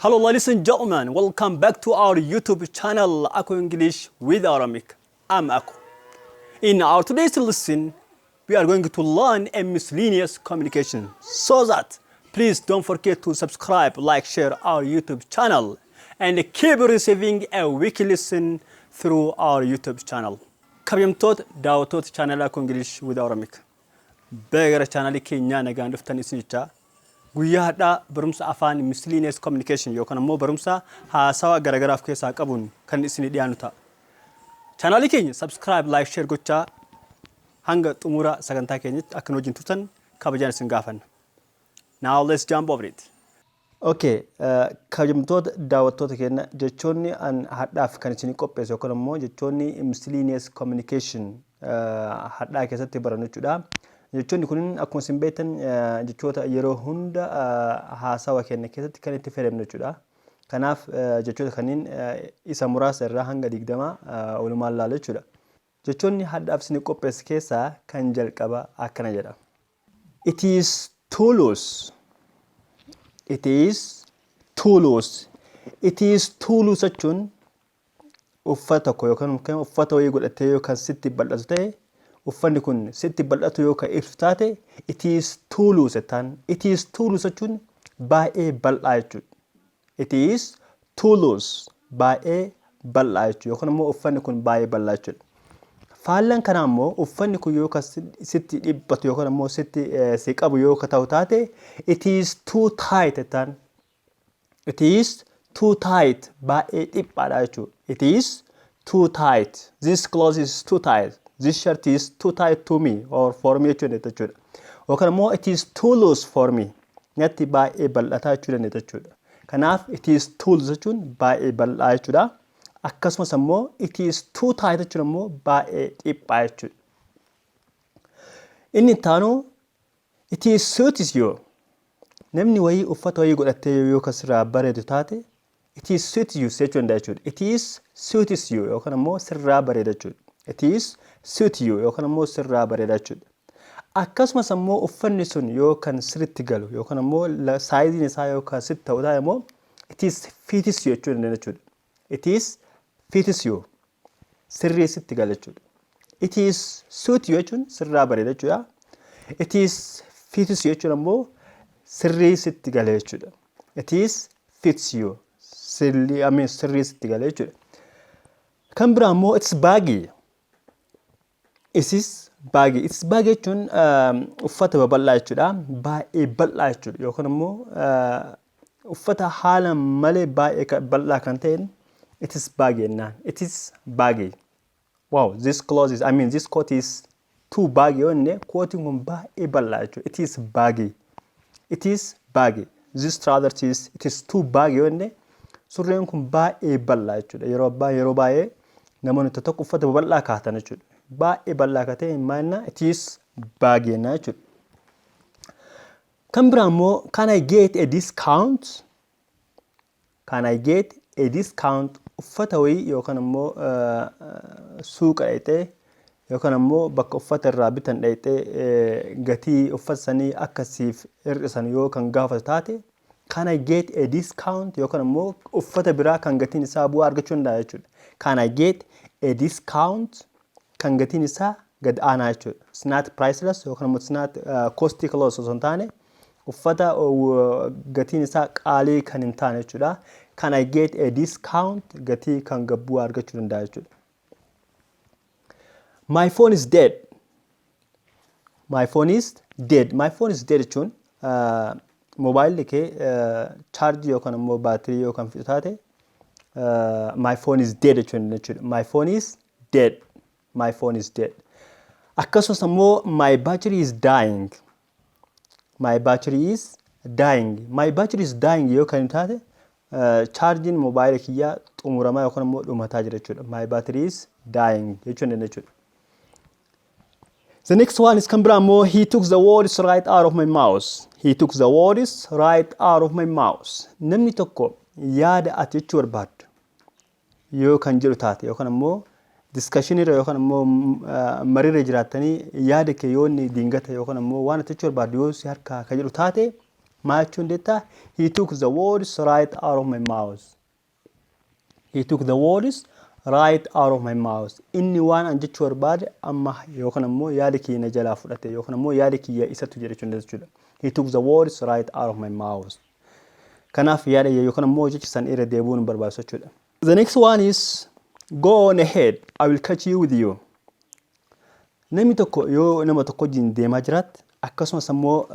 Hello, ladies and gentlemen, welcome back to our YouTube channel, Aku English with Aramik. I'm Aku. In our today's lesson, we are going to learn a miscellaneous communication. So that, please don't forget to subscribe, like, share our YouTube channel, and keep receiving a weekly lesson through our YouTube channel. Kabajamtoota daawwattoota chaanalaa Aku English with Aramik. Baga gara chaanalii keenyaa nagaan dhuftan isin jechaa, guyyaa har'aa barumsa afaan miscellaneous communication yookaan ammoo barumsa haasawa garaagaraa of keessaa qabuun kan isinii dhiyaannu ta'a. Chaanalii keenya subscribe, like, share gochaa hanga xumura sagantaa keenyatti akka nu wajjin turtan kabajaan isin gaafanna. Now let's jump over it. Okay, kabajamtoota daawwattoota keenya, jechoonni an har'aaf kan isin qopheesse yookaan ammoo jechoonni miscellaneous communication har'aa keessatti barannu jechuudha. Jechoonni kun akkuma isin beektan jechoota yeroo hunda haasawa keenya keessatti kan itti fayyadamnu jechuudha. Kanaaf jechoota kanneen isa muraasa irraa hanga 20 walumaan ilaalu jechuudha. Jechoonni har'aaf isin qopheesse keessaa kan jalqaba akkana jedha. It is too loose. It is too loose. It is too loose jechuun uffata tokko yookaan uffata wayii godhattee yookaan sitti bal'atu ta'e, uffanni kun sitti bal'atu yoo kan ibsu taate, "It is too loose" jettaan. "It is too loose" jechuun baay'ee bal'aa jechuudha. "It is too loose" baay'ee bal'aa jechuudha yookaan immoo uffanni kun baay'ee bal'aa jechuudha. Faallaan kanaa immoo uffanni kun yoo kan sitti dhiphatu yookaan immoo sitti si qabu yoo ka ta'u taate, "It is too tight" jettaan. "It is too tight" baay'ee dhiphaadha jechuudha. It is too tight. This clothes is too tight. This shirt is too tight to me or for me jechuu dandeetta jechuudha. Yookaan immoo "It is too loose for me." Natti baay'ee bal'ataa jechuu dandeetta jechuudha. Kanaaf "it is too loose" jechuun baay'ee bal'aa jechuudha. Akkasumas immoo "it is too tight" jechuun immoo baay'ee dhiphaa jechuudha. Inni itti aanu "It is suits you." Namni wayii uffata wayii godhattee yoo kan sirraa bareedu taate, "It is suits you" jechuu danda'a jechuudha. "It is suits you" yookaan immoo sirraa bareeda jechuudha. "It is suit you" yookaan immoo sirraa bareeda jechuudha. Akkasumas immoo uffanni sun yoo kan sirriitti galu yookaan immoo saayiziin isaa yoo kan sitti ta'u taate immoo, "It is fits you" jechuu dandeenya jechuudha. "It is fits you" sirrii sitti gala jechuudha. "It is suit you" jechuun sirraa bareeda jechuudha. "It is fits you" jechuun immoo sirrii sitti gala jechuudha. "It is fits you" sirrii, I mean, sirrii sitti gala jechuudha. Kan biraa immoo "It's baggy." It is baggy. "It's baggy" jechuun uffata babal'aa jechuudha. Baay'ee bal'aa jechuudha. Yookaan immoo uffata haala malee baay'ee bal'aa kan ta'een "It is baggy" jennaan. It is baggy. Wow, this clothes is, I mean, this coat is too baggy yoo jenne, kootiin kun baay'ee bal'aa jechuudha. It is baggy. It is baggy. This trouser is, it is too baggy yoo jenne, surreen kun baay'ee bal'aa jechuudha. Yeroo baay'ee namoonni tokko tokko uffata babal'aa kaatan jechuudha. Baay'ee bal'aa akka ta'e maal jennaa? "It is baggy" jennaa jechuudha. Kan biraa immoo "Can I get a discount?" "Can I get a discount?" Uffata wayii yookaan immoo suuqa dhaqxee yookaan immoo bakka uffata irraa bitan dhaqxee gatii uffata sanii akka siif hir'isan yoo kan gaafatu taate, "Can I get a discount?" yookaan immoo uffata biraa kan gatiin isaa bu'aa argachuu danda'a jechuudha. "Can I get a discount?" kan gatiin isaa gad aanaa jechuudha. It's not priceless yookaan immoo it's not costly clothes osoo hin taane, uffata gatiin isaa qaalii kan hin taane jechuudha. "Can I get a discount?" gatii kan gad bu'aa argachuu danda'a jechuudha. My phone is dead. My phone is dead. "My phone is dead" jechuun moobaayilli kee chaarjii yookaan immoo baatirii yoo kan fixu taate, "My phone is dead" jechuun jechuudha. My phone is dead. My phone is dead. Akkasumas immoo "My battery is dying. My battery is dying. "My battery is dying" yoo kan taate, chaarjiin moobaayila kiyyaa xumuramaa yookaan immoo dhumataa jira jechuudha. "My battery is dying" jechuun jechuudha. The next one is, kan biraa immoo, "He took the words right out of my mouth. He took the words right out of my mouth." Namni tokko yaada ati jechuu barbaaddu yoo kan jedhu taate yookaan immoo discussion irra yookaan immoo mariirra jiraattanii yaada kee yoo inni dingata yookaan immoo waan ati jechuu barbaaddu yoo si harkaa kan jedhu taate, Maal jechuun dandeetta? He took the words right out of my mouth. He took the words right out of my mouth. Inni waan an jechuu barbaade amma yookaan ammoo yaada kiyya na jalaa fudhate yookaan ammoo yaada kiyya isatu jedhe jechuudha. He took the words right out of my mouth. Kanaaf yaada yookaan ammoo jecha san irra deebi'uun hin barbaachisu jechuudha. The next one is, "Go on ahead, I will catch you with you." Namni tokko yoo nama tokko wajjin deemaa jiraatte, akkasumas ammoo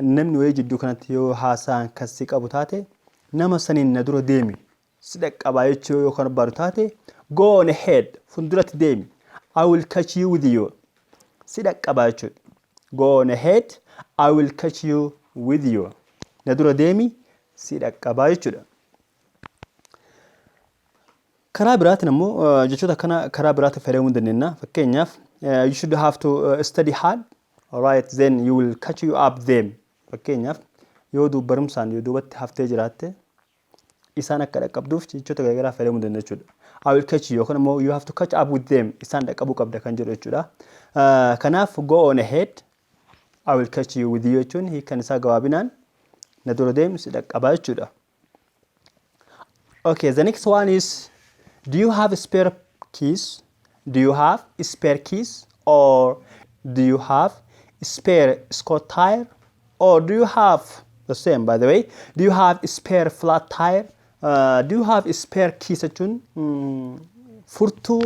namni wayii jidduu kanatti yoo haasaan kan si qabu taate, nama saniin na dura deemi, si dhaqqabaa jechuu yoo kan barbaadu taate, "Go on ahead," fuulduratti deemi, "I will catch you with you," si dhaqqabaa jechuudha. Go on ahead, I will catch you with you. Na dura deemi, si dhaqqabaa jechuudha. Karaa biraatiin ammoo jechoota kana karaa biraatiin fayyadamuu dandeenya. Fakkeenyaaf, you should have to study hard, alright, then you will catch you up them. Fakkeenyaaf, yoo barumsaan yoo duubatti haftee jiraatte, isaan akka dhaqqabduuf jechoota garaagaraa fayyadamuu dandeenya jechuudha. I will catch you yookaan immoo you have to catch up with them, isaan dhaqqabuu qabda kan jedhu jechuudha. Kanaaf "Go on ahead, I will catch you with you" jechuun hiikan isaa gabaabinaan na dura deemi, si dhaqqabaa jechuudha. Okay, the next one is, do you have spare keys? Do you have spare keys? Or do you have spare scot tire? Or do you have the same, by the way? Do you have spare flat tire? Do you have spare keys jechuun furtuu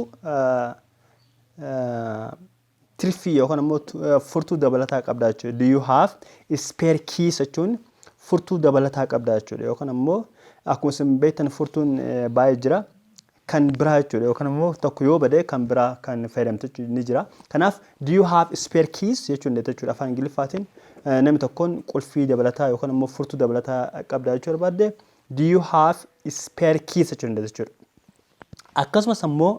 tirfii yookaan immoo furtuu dabalataa qabda jechuudha. Do you have spare keys jechuun furtuu dabalataa qabda jechuudha. Yookaan immoo akkuma isin beektan furtuun baay'ee jira. Kan biraa jechuudha, yookaan immoo tokko yoo bade kan biraa kan fayyadamtu ni jira. Kanaaf "Do you have spare keys" jechuun jechuudha afaan Ingiliffaatiin namni tokkoon qulfii dabalataa yookaan immoo furtuu dabalataa qabda jechuu barbaadde, "Do you have spare keys" jechuun jechuudha. Akkasumas immoo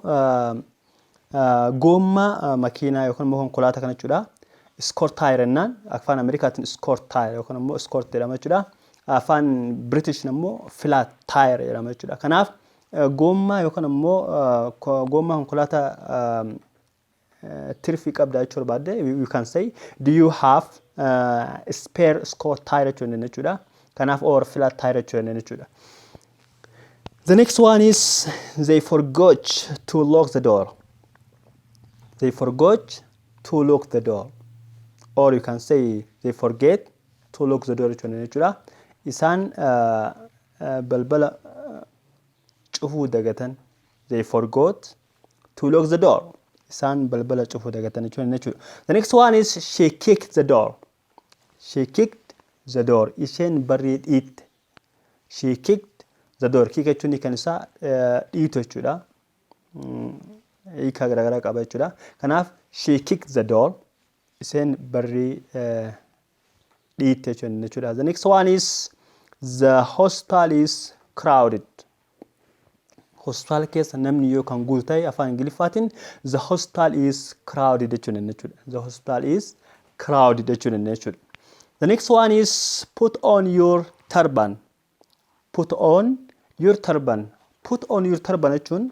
goommaa makiinaa yookaan immoo konkolaataa kana jechuudha. Score tire jennaan, afaan Ameerikaatiin score tire yookaan immoo score jedhama jechuudha. Afaan British immoo flat tire jedhama jechuudha. Kanaaf goommaa yookaan immoo goommaa konkolaataa tirfii qabda jechuu barbaadde, you can say, "Do you have spare score tire?" jechuu dandeenya jechuudha. Kanaaf or flat tire jechuu dandeenya jechuudha. The next one is, they forgot to lock the door. They forgot to lock the door. Or you can say they forget to lock the door jechuu dandeenya jechuudha. Isaan balbala cufuu dagatan. They forgot to lock the door. Isaan balbala cufuu dagatan jechuudha. The next one is, she kicked the door. She kicked the door. Isheen barrii dhiitte. She kicked the door. Kick jechuun kan isaa dhiitu jechuudha. Hiika garaagaraa qaba jechuudha. Kanaaf she kicked the door. Isheen barrii dhiitte jechuudha. The next one is, the hospital is crowded. Hospitaala keessa namni yoo kan guutu ta'e, afaan Ingiliffaatiin "The hospital is crowded" jechuudha jechuudha. The hospital is crowded jechuudha jechuudha. The next one is, put on your turban. Put on your turban. Put on your turban jechuun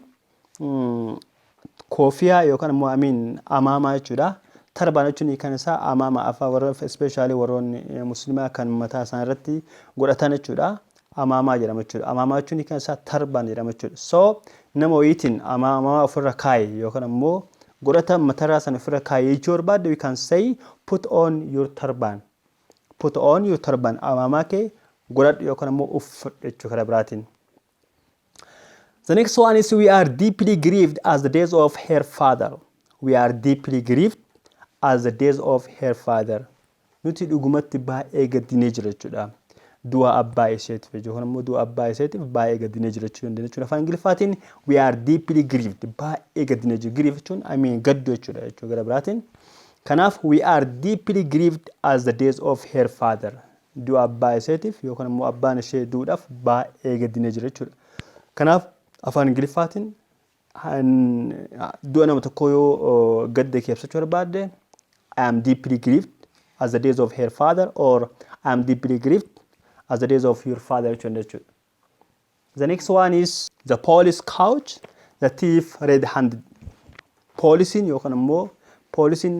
koofiyaa yookaan immoo, I mean, amaamaa jechuudha. Turban jechuun kan isaa amaama, afaan warra especially warroonni musliimaa kan mataa isaan irratti godhatan jechuudha. Amaamaa jedhama jechuudha. Amaamaa jechuun kan isaa turban jedhama jechuudha. So nama wayiitiin amaamaa ofirra kaayi yookaan immoo godhata matarraa sana ofirra kaayi jechuu barbaadde, we can say, "Put on your turban." Put on your turban, amaamaa kee godhadhu yookaan immoo uffadhu jechuu karaa biraatiin. The next one is, we are deeply grieved as the death of her father. We are deeply grieved as the death of her father. Nuti dhugumatti baay'ee gaddinee jira jechuudha. Du'a abbaa isheetiif yookaan immoo du'a abbaa isheetiif baay'ee gaddinee jira jechuu dandeenya jechuudha. Afaan Ingiliffaatiin we are deeply grieved, baay'ee gaddinee jira. Grieve jechuun, I mean, gaddu jechuudha jechuudha gara biraatiin. Kanaaf we are deeply grieved as the death of her father. Du'a abbaa isheetiif yookaan immoo abbaan ishee duudhaaf baay'ee gaddinee jira jechuudha. Kanaaf afaan Ingiliffaatiin du'a nama tokkoo yoo gadda kee ibsachuu barbaadde, "I am deeply grieved as the death of her father" or "I am deeply grieved as the death of your father" jechuudha. The next one is, the police caught the thief red-handed. Poolisiin yookaan immoo poolisiin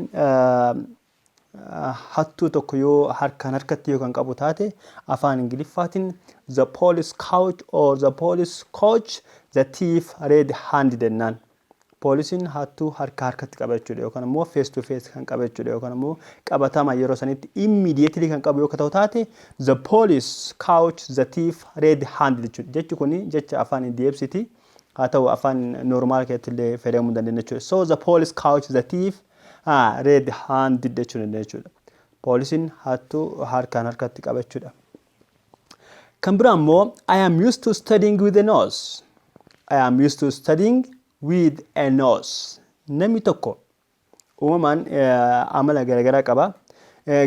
hattuu tokko yoo harkaan harkatti yoo kan qabu taate, afaan Ingiliffaatiin "The police caught" or "The police caught the thief red handed" jennaan. Poolisiin hattuu harka harkatti qaba jechuudha, yookaan immoo face to face kan qaba jechuudha, yookaan immoo qabatama yeroo sanitti immediately kan qabu yoo ta'u taate, "The police caught the thief red handed" jechuudha. Jechi kuni jecha afaan deebsiti, haa ta'u afaan normal keessatti illee fayyadamuu dandeenya jechuudha. So "The police caught the thief red handed" jechuu dandeenya jechuudha. Poolisiin hattuu harkaan harkatti qaba jechuudha. Kan biraa immoo, I am used to studying with a noise. I am used to studying with a noise. Namni tokko uumamaan amala garaagaraa qaba.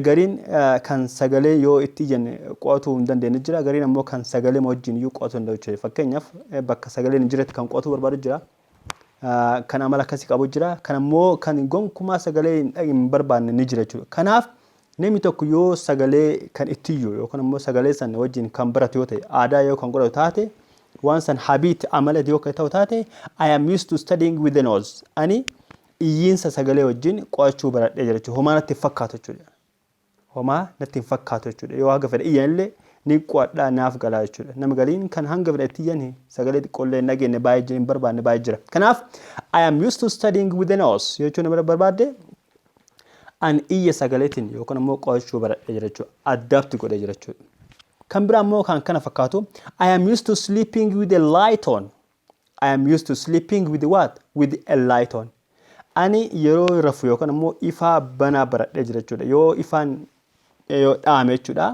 Gariin kan sagalee yoo itti iyyan qo'atuu hin dandeenye jira. Gariin ammoo kan sagalee wajjin iyyuu qo'atuu danda'u jechuudha. Fakkeenyaaf, bakka sagaleen hin jirretti kan qo'atuu barbaadu jira. Kan amala akkasii qabu jira. Kan ammoo kan gonkumaa sagalee hin barbaanne ni jira jechuudha. Kanaaf namni tokko yoo sagalee kan itti iyyu yookaan immoo sagalee sana wajjin kan baratu yoo ta'e, aadaa yoo kan godhatu taate, waan san habit, amala yoo ta'u taate, "I am used to studying with the noise." Ani iyyiinsa sagalee wajjin qo'achuu baradhee jira jechuudha. Homaa natti hin fakkaatu jechuudha. Homaa natti hin fakkaatu jechuudha. Yoo haga fedhe iyyan illee ni qo'adhaa, naaf galaa jechuudha. Nama galiin kan hanga fedhe itti iyyan sagalee xiqqoollee hin dhageenye baay'ee hin barbaanne baay'ee jira. Kanaaf "I am used to studying with the noise" jechuun nama barbaadde, ani iyya sagaleetiin yookaan immoo qo'achuu baradhee jira jechuudha. Adapt godhee jira jechuudha. Kan biraa immoo kan kana fakkaatu, I am used to sleeping with a light on. I am used to sleeping with what? With a light on. Ani yeroo rafu yookaan immoo ifaa banaa baradhee jira jechuudha. Yoo ifaan yoo dhaame jechuudha.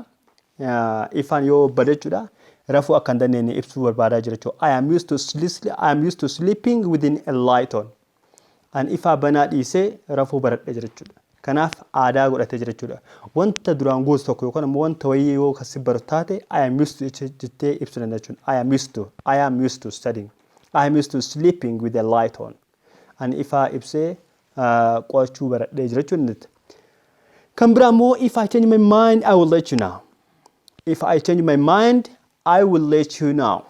Ifaan yoo bade jechuudha. Rafuu akka hin dandeenye ibsuu barbaadaa jira jechuudha. I am used to sleeping within a light on. Ani ifaa banaa dhiisee rafuu baradhee jira jechuudha. Kanaaf aadaa godhatee jira jechuudha. Wanta duraan gootu tokko yookaan immoo wanta wayii yoo kasi baratu taate, "I am used to" jettee ibsuu dandeenya jechuudha. I am used to studying. I am used to sleeping with a light on. Ani ifaa ibsee qo'achuu baradhee jira jechuudha. Kan biraa immoo, if I change my mind, I will let you know. If I change my mind, I will let you know.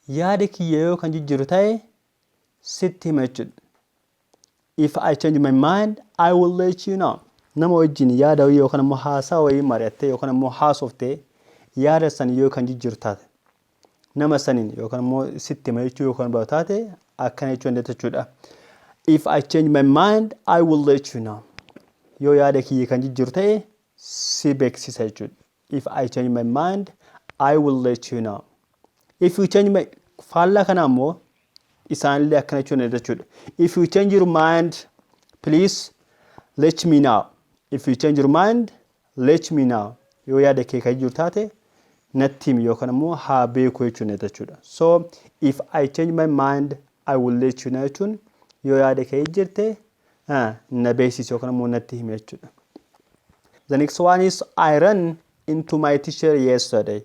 Yaada kiyya yoo kan jijjiiru ta'e sitti hima jechuudha. If I change my mind, I will let you know. Nama wajjin yaada wayii yookaan immoo haasaa wayii mari'attee yookaan immoo haasoftee, yaada san yoo kan jijjiiru taate, nama saniin yookaan immoo sitti hima jechuu yookaan barbaadu taate, akkana jechuu dandeetta jechuudha. If I change my mind, I will let you know. Yoo yaada kiyya kan jijjiiru ta'e si beeksisa jechuudha. If I change my mind, I will let you know. If you change my, faallaa kanaa immoo isaanillee akkana jechuu dandeetta jechuudha. If you change your mind, please let me know. If you change your mind, let me know. Yoo yaada kee kan jijjiiru taate natti himi yookaan immoo haa beeku jechuu dandeetta jechuudha. So "If I change my mind, I will let you know" jechuun yoo yaada kee jijjiirte na beeksisi yookaan immoo natti himi jechuudha. The next one is, I ran into my teacher yesterday.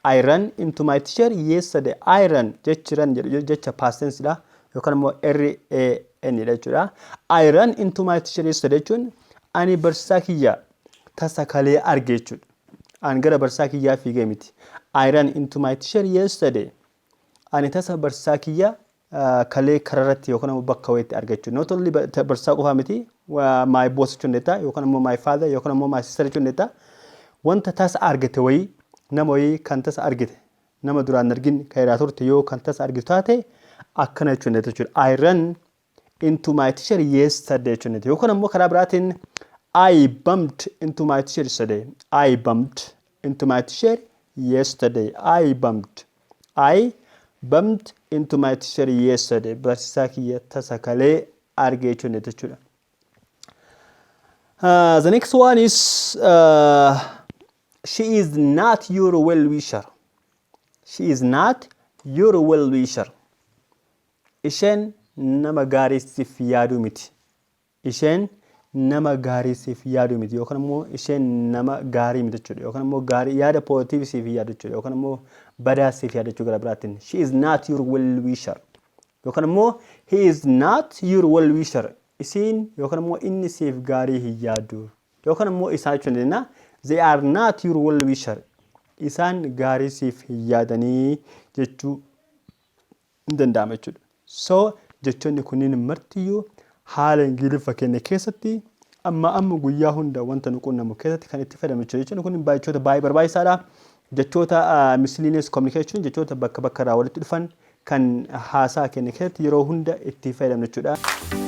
I ran into my teacher yesterday. I ran, jechi "run" jedhu jecha past tense dha yookaan immoo RAN dha jechuudha. "I ran into my teacher yesterday" jechuun ani barsiisaa kiyya tasa kalee arge jechuudha. Ani gara barsiisaa kiyyaa fiigee miti. I ran into my teacher yesterday. Ani tasa barsiisaa kiyya kalee kararratti yookaan immoo bakka wayiitti arge jechuudha. Not only barsiisaa qofaa miti, my boss jechuun dandeetta, yookaan immoo my father, yookaan immoo my sister jechuun dandeetta. Wanta tasa argate wayii, nama wayii kan tasa argite, nama duraan argin kan irraa turte yoo kan tasa argitu taate, akkana jechuun dandeetta jechuudha. "I ran into my teacher yesterday" jechuun dandeetta. Yookaan immoo karaa biraatiin, I bumped into my teacher yesterday. I bumped into my teacher yesterday. I bumped. I bumped into my teacher yesterday. Barsiisaa kiyya tasa kalee arge jechuun jechuudha. The next one is, she is not your well wisher. She is not your well wisher. Isheen nama gaarii siif yaaduu miti. Isheen nama gaarii siif yaaduu miti yookaan immoo isheen nama gaarii miti jechuudha, yookaan immoo gaarii yaada positive siif yaadu jechuudha, yookaan immoo badaa siif yaadu jechuudha gara biraatiin. She is not your well wisher yookaan immoo he is not your well wisher. Isiin yookaan immoo inni siif gaarii hin yaadu, yookaan immoo isaan jechuun dandeenya. They are not your well wisher. Isaan gaarii siif hin yaadanii jechuu hin danda'ama jechuudha. So jechoonni kunniin martiyyuu haala Ingiliffa keenya keessatti Amma amma guyyaa hunda wanta nu qunnamu keessatti kan itti fayyadamnu jechuudha. Jechoonni kun jechoota baay'ee barbaachisaadha. Jechoota miscellaneous communication, jechoota bakka bakka irraa walitti dhufan kan haasaa keenya keessatti yeroo hunda itti fayyadamnu jechuudha.